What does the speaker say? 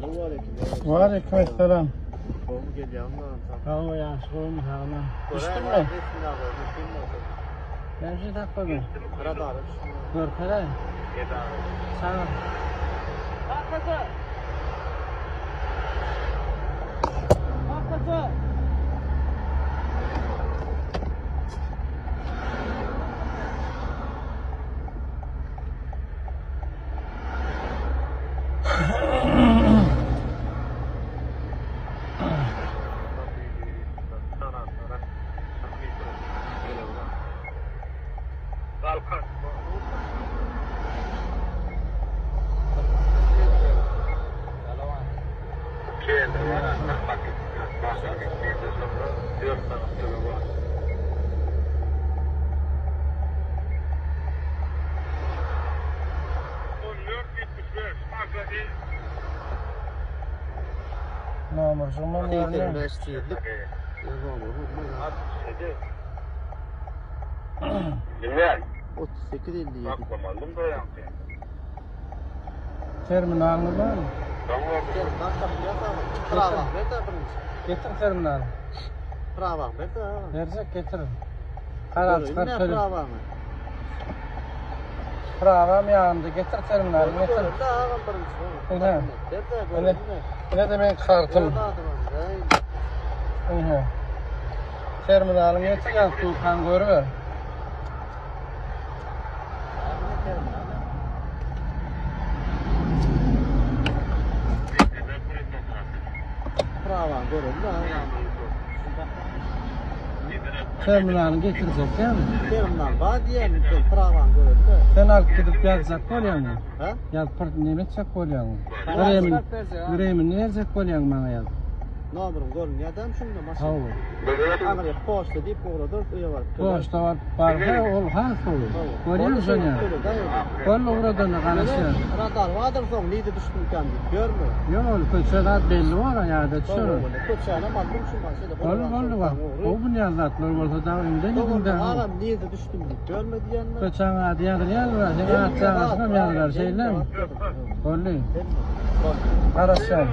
Waleýkim essalam. Hawa ýagşy gowumy sagmy? Düşdüňmi? Näme üçin sakladyň? Görkezäý. Sag ol. Nomerjigimem görünýär. 85 tizlik. 38 57. Terminalyňyz barmy? Terminal tapylýar agam. Prawaň ber da birinji. Getir terminaly. Prawaň ber da agam. Berjek getir. Karar çykar Göreyim töle. Prawaňy. Prawam ýanymda getir terminaly getir. Göreyim da agam birinji. Ine. Ber da Ine. göreyim. Ine de meň kartym. Ine. Terminalyňy getir ýazyp durkaň görüber. Prawaňy göreyim da agam. Terminalyny getirjek dälmi? Terminal bar diýen, prawaňy göreyim da. Sen alyp gidip ýazjak bolýaňmy? Ha? Ýazyp bir neme etjek bolýaňmy? Karar Bremin, çykaryp berjek, ha. bremin berjek bolýaň maňa ýazyp. Nomeryň görünýär dämi şunda maşyn? Hawa. Aňryk poçta diýip ugradarys öýe baryp töläris. Poçta baryp barsa ol has gowy. Görýäňmi şony? Ol ugradanda garaşýar. Radar bardyr soň nirde düşdümkäm diýip ýörme. Ýok ol köçe zat belli bolar ýa-da düşer ol. Köçänem aldym şu maşyny. Boldy boldy wah. Gowy bunýan zatlar bolsa dagy öňden ediň-dä. Agam nirde düşdüm diýip ýörme diýenler. Köçäň ady ýazylýar, seň at çagasyňam ýazylar şeýlemi? Boldy. Garaşýan.